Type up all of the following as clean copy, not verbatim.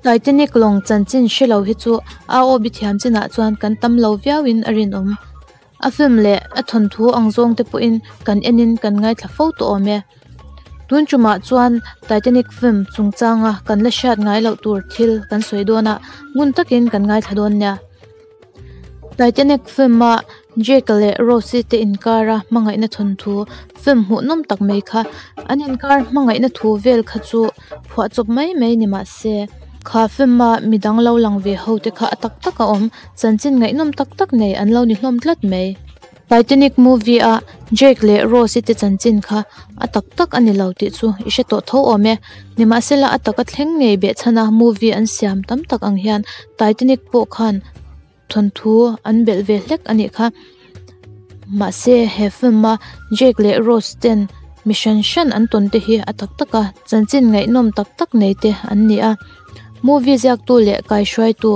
Titanic lawng chanchin hre lo hi chu AOB thiam chinah chuan kan tam lo viauin a rinawm. A film leh a thawnthu ang zawng te pawhin kan enin kan ngaithla fo tawh awm e. Tun tumah chuan Titanic film chungchanga kan la hriat ngai loh tur thil kan sawi dawn a, ngun takin kan ngaithla dawn nia. Titanic film-a Jake-a leh Rose-i te inkara hmangaihna thawnthu film hmuhnawm tak mai kha an inkar hmangaihna thu vel kha chu phuahchawp mai mai ni mah se, kha film-a midang lo lang ve ho te kha a tak tak a awm, chanchin ngaihnawm tak tak nei an lo ni hlawm tlat mai. Titanic movie a Jake leh Rose-i te chanchin kha a tak tak a ni lo tih chu i hre tawh tho awm e. Nimahsela a taka thleng ngei behchhana movie an siam tam tak ang hian Titanic pawh khan thawnthu an belh ve hlek a nih kha. Mahse he film a Jake leh Rose ten mi hran hran an tawn te hi a tak tak a chanchin ngaihnawm tak tak nei te an ni a. Movie ziaktu leh kaihruaitu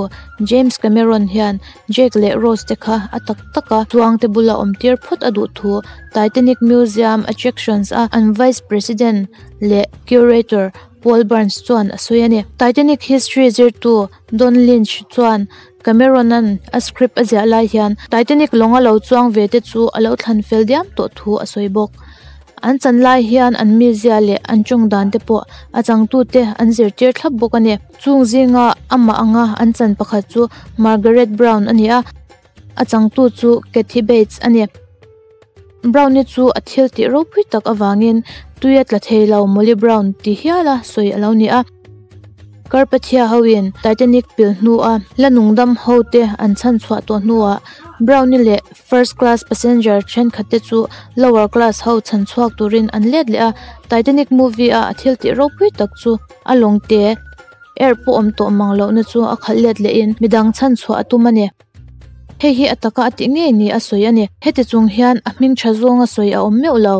James Cameron hian Jake leh Rose te kha a tak taka chuang te bula awm tir phawt a duh thu Titanic Museum Attractions a an Vice President leh Curator Paul Burns chuan a sawi a ni. Titanic history zirtu Don Lynch chuan Cameron-a'n a script a ziah lai hian Titanic lawnga lo chuang ve te chu a lo thlan fel diam tawh thu a sawi bawk. An chan lai hian an mizia leh an tawng dan te pawh a changtute an zirtir thlap bawk a ni. Chung zinga amah anga an chan pakhat chu Margaret Brown a ni a, a changtu chu Kathy Bates a ni. Brown-i chu a thil tih ropui tak avangin tui a tla thei lo Molly Brown ti hiala sawi a lo ni a. Carpathia hoin Titanic pil hnua la nungdam ho te an chhan chhuah tawh hnuah Brown-i leh First class passenger thenkhat te chu lower class ho chhan chhuak turin an let leh a, Titanic movie a a thil tih ropui tak chu a lawng te air pawh awm tawh mang lohna chu a khalh let lehin midang chhan chhuah a tum a ni. Hei hi a taka a tih ngei ni a sawi a ni. Heti chung hian a hming tha zawnga sawi a awm meuh lo.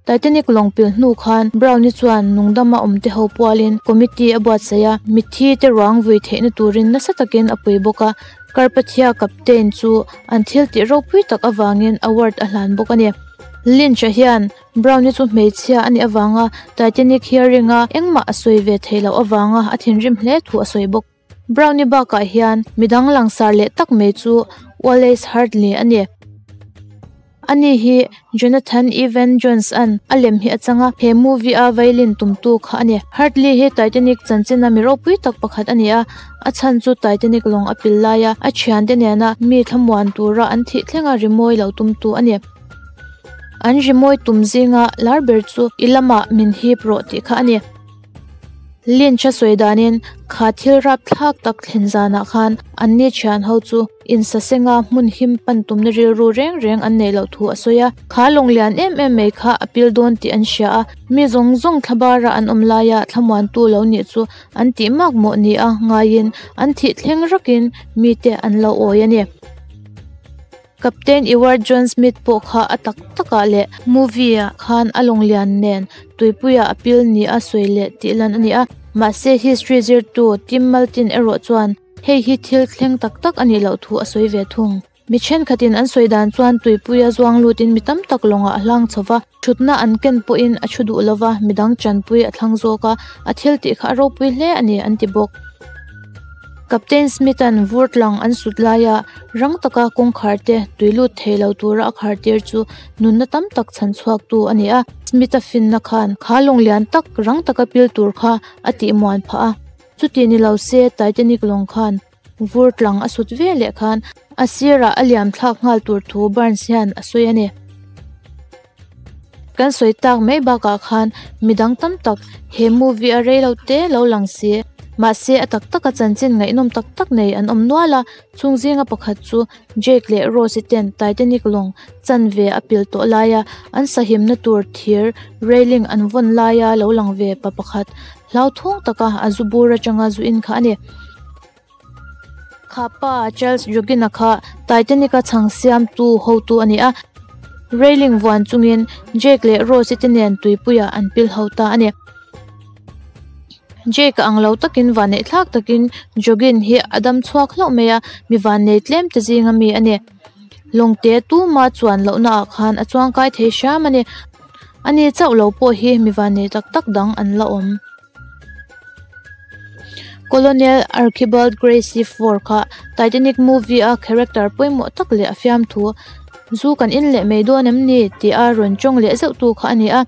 Titanic lawng pil hnu khan Brown-i chuan nungdama awmte ho pualin committee a buatsaih a, mitthi te ruang vui theihna turin nasa takin a pui bawk a, Carpathia captain chu an thil tih ropui tak avangin award a hlan bawk a ni. Lynch-a hian Brown-i chu hmeichhia a nih avanga Titanic hearing-a engmah a sawi ve theih loh avanga a thinrim hle thu a sawi bawk. Brownie bakah hian midang langsar leh tak mai chu Wallace Hartley a ni. Ani hi Jonathan Evan Jones-a'n a lem hi a chang a, he movie-a violin tumtu kha a ni. Hartley hi Titanic chanchina mi ropui tak pakhat a ni a, a chhan chu Titanic lawng a pil laia a thiante nena mi thlamuan tura an thih thlenga rimawi lo tumtu a ni. An rimawi tum zinga lar ber chu I lamah min hip rawh tih kha a ni. Lynch a sawi danin kha thil rapthlak tak thlen zanah khan anni thian ho chu insasenga hmun him pan tumna rilru reng reng an neih loh thu a sawi a. Kha lawng lian em em mai kha a pil dawn tih an hria a, mi zawng zawng thlabara an awm laia thlamuantu lo nih chu an tih mak mawh ni a ngaiin an thih thleng rakin mite an lo awi a ni. Captain Ewart John Smith pawh kha a tak takah leh movie ah khan a lawng lian nen tuipuiah a pil ni a sawi leh tih lan a ni a. Mahse history zirtu Tim Maltin erawh chuan hei hi thil thleng tak tak a nih loh thu a sawi ve thung. Mi thenkhatin an sawi dan chuan tuipuia zuang lutin mi tam tak lawngah a hlang chho va, thutna an ken pawhin a thu duh lova midang chanpui a thlang zawk a, a thil tih kha a ropui hle a ni an ti bawk. Captain Smith-a'n vur tlang an sut laia rang taka kawngkhar te tui lut thei lo tura a khar tir chu nunna tam tak chhan chhuaktu a ni a. Smith-a finna khan kha lawng lian tak rang taka pil tur kha a tih muan phah a. Chuti ni lo se Titanic lawng khan vur tlang a sut ve leh khan a sirah a liam thlak nghal tur thu Burns hian a sawi a ni. Kan sawi tak mai bakah khan midang tam tak he movie a rei lo te lo lang si. Mahse a tak taka chanchin ngaihnawm tak tak nei an awm nual a, chung zinga pakhat chu Jake leh Rose-i ten Titanic lawng chanve a pil tawh laia an sahimna tur thir railing an vawn laia lo lang ve pa pakhat hlauthawng taka a zu bur atanga zu in kha a ni. Kha pa Charles Jogin-a kha Titanic-a chhang siamtu hotu a ni a, railing vuan chungin Jake leh Rose-i te nen tuipuiah an pil ho ta a ni. Jake-a ang lo takin vanneih thlak takin Jogin hi a dam chhuak hlauh mai a, mi vannei tlem te zinga mi a ni. Lawngte tuma chuan lohna ah khan a chuangkai thei hram a ni. Ani chauh lo pawh hi mi vannei tak tak dang an la awm. Colonel Archibald Gracie Ford kha Titanic movie a character pawimawh tak leh a fiamthu, Zu kan in leh mai dawn em ni? tih a rawn tawng leh zeuh tu kha a ni a.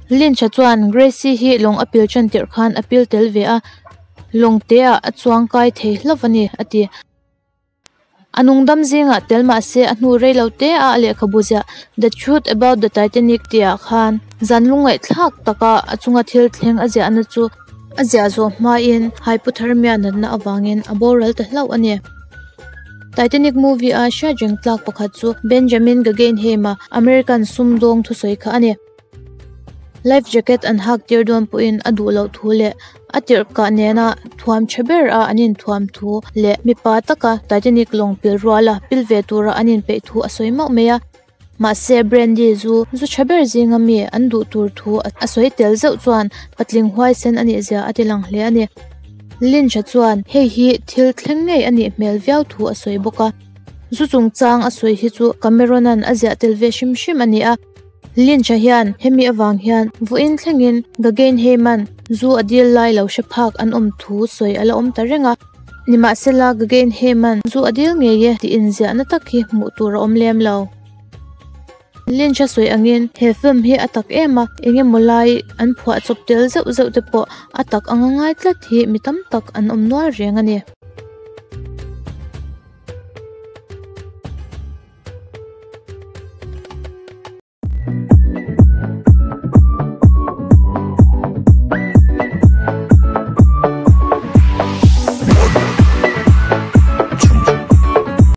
Lynch-a chuan Gracie hi lawng a pil tan tirh khan a pil tel ve a, lawng te ah a chuang kai thei hlauh a ni, a ti. A nungdam zingah tel mah se a hnu rei lo te a a lehkhabu ziah The Truth About the Titanic tihah khan zan lungngaihthlak taka a chunga thil thleng a ziahna chu a ziah zawh hmain hypothermia natna avangin a boral ta hlauh a ni. Titanic movie a hriatreng tlak pakhat chu Benjamin Guggenheim-a American sumdawng thusawi kha a ni. Life jacket an hak tir dawn pawhin a duh loh thu leh a tirhkah nena thuam tha ber a an inthuam thu leh mipa taka Titanic lawng pil ruala pil ve tura an inpeih thu a sawi mauh mai a. Mahse Brandy zu zu tha ber zinga mi an duh tur thu a sawi tel zeuh chuan patling huaisen a nih zia a ti lang hle a ni. Lynch-a chuan hei hi thil thleng ngei a nih hmel viau thu a sawi bawk a. Zu chungchang a sawi hi chu Cameron-a'n a ziah tel ve hrim hrim a ni a. Lynch-a hian hemi avang hian vawiin thlengin Guggenheim-a'n zu a dil lai lo hre phak an awm thu sawi a la awm ta reng a. Nimahsela Guggenheim-a'n zu a dil ngei e tih inziahna tak hi hmuh tur a awm lem lo. Lynch-a sawi angin he film hi a tak em a, eng emaw lai an phuah chawp tel zeuh zeuh te pawh a tak anga ngai tlat hi mi tam tak an awm nual reng a ni.